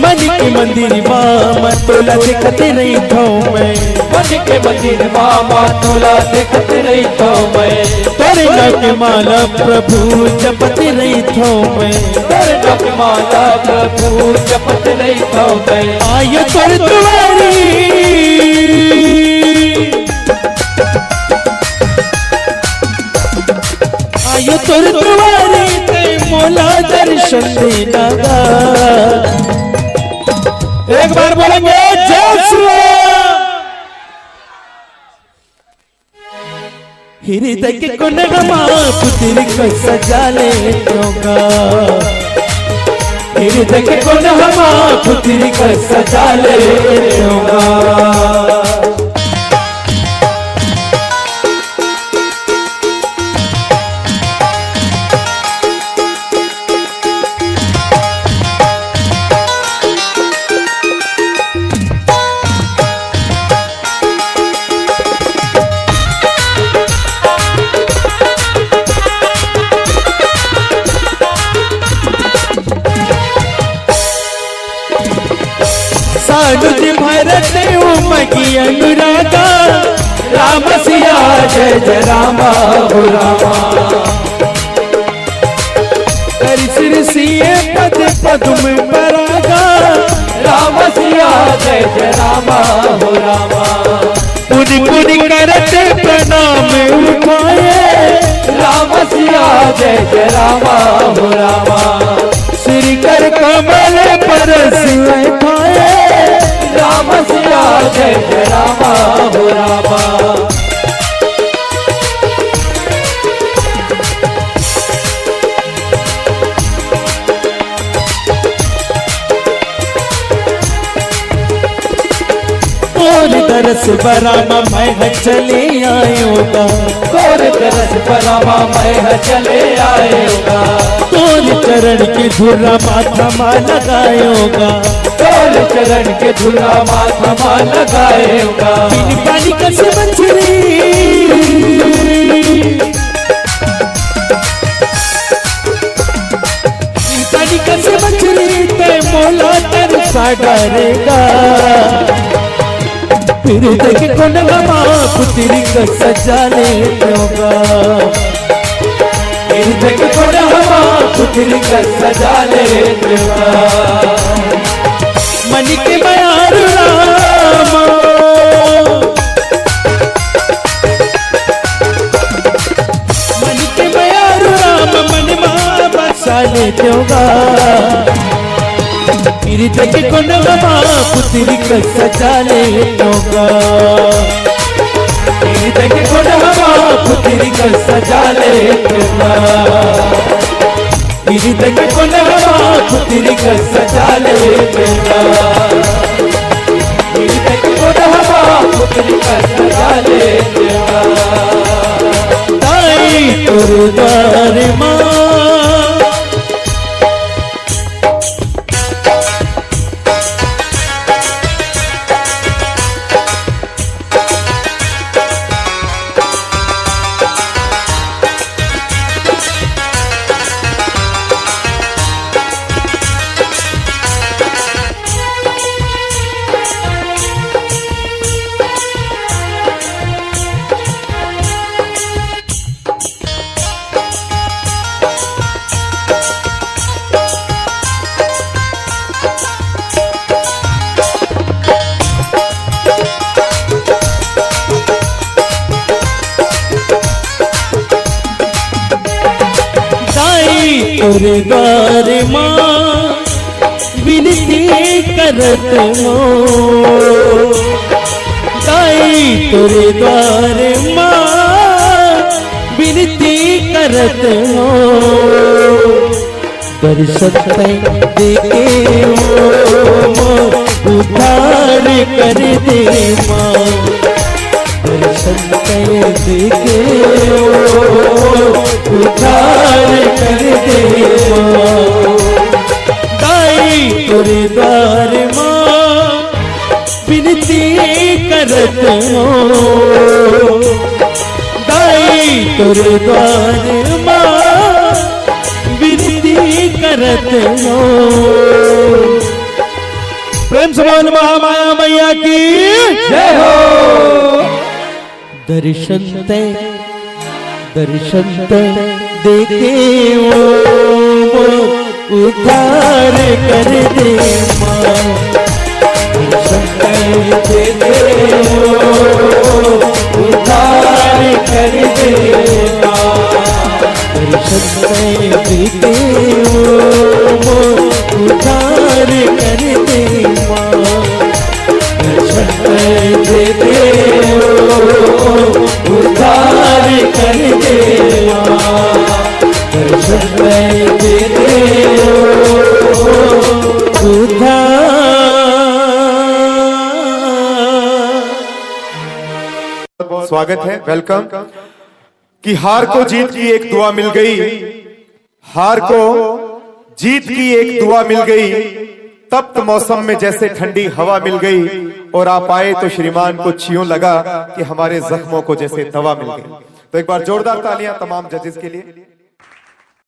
मन के मंदिर मा, मा तोला देखत रहिथों मैं। मन के मंदिर मा, मा तोला देखत रहिथों मैं। तोरे नाम के माला प्रभु जपत रहिथों मैं। तोरे नाम के माला प्रभु जपत रहिथों मैं। आयो तोर दुआरी, आयो तोर दुआरी, तैं मोला दर्शन देना गा। एक बार बोलेंगे, जय श्री राम। हृदय के कोनवा मा पुतरी कस सजा लेतेव गा। हृदय के कोनवा मा पुतरी कस सजा लेतेव गा। सानुज भरत उमगी अनुरागा, राम सिया जय जय रामा हो रामा। हरि सिर सिए पद पद्म परागा, राम सिया जय जय रामा हो रामा। पुनि पुनि करत प्रणाम उठाए, राम सिया जय जय रामा हो रामा। श्री कर कमल पर सिर उठाए, राम सिया जय जय रामा हो रामा। तोर दरस बर रामा मैं ह चले आयों गा। तोर दरस बर रामा मैं ह चले आयों गा। तोर चरण के धुरा माथा मा लगायों गा। तोर चरण के धुरा माथा मा लगायों गा। बिन पानी कस मछरी, बिन पानी कस मछरी, तैं मोला तरसा डारेगा। हृदय के कोनवा मा पुतरी कस सजा लेतेव गा। हृदय के कोनवा मा पुतरी कस सजा लेतेव गा। मन के मयारू राम, मन के मयारू राम, मन मा बस लेतेंव गा। गिरधर के कोनवा मा पुतरी कस सजा लेतेंव गा। गिरधर के कोनवा मा पुतरी कस सजा लेतेंव गा। गिरधर के कोनवा मा पुतरी कस सजा लेतेंव गा। गिरधर के कोनवा मा पुतरी कस सजा लेतेंव गा। दाई तोर द्वार मा दाई तोर द्वार मा बिनती करत हों। दाई तोर द्वार मा बिनती करत हों। दर्शन तैं देके ओ मोर उद्धार कर दे माँ। दर्शन तैं देके ओ मोर उद्धार कर दे माँ। दाई तोर द्वार मा बिनती करत हों। दाई तोर द्वार मा बिनती करत हों। प्रेम से बोल महामाया मैया की जय हो। दर्शन तैं, दर्शन तैं देके ओ मोर उद्धार कर दे माँ। दर्शन तैं देके ओ मोर उद्धार कर दे माँ। दर्शन तैं देके ओ मोर उद्धार कर दे माँ। दर्शन तैं देके ओ मोर उद्धार कर दे माँ। दर्शन तैं देके ओ मोर उद्धार। स्वागत है, welcome। कि हार को जीत की एक दुआ मिल गई, हार को जीत की एक दुआ मिल गई, तप्त मौसम में जैसे ठंडी हवा मिल गई, और आप आए तो श्रीमान कुछ यूं लगा कि हमारे जख्मों को जैसे दवा मिल गई। तो एक बार जोरदार तालियां तमाम जजेस के लिए।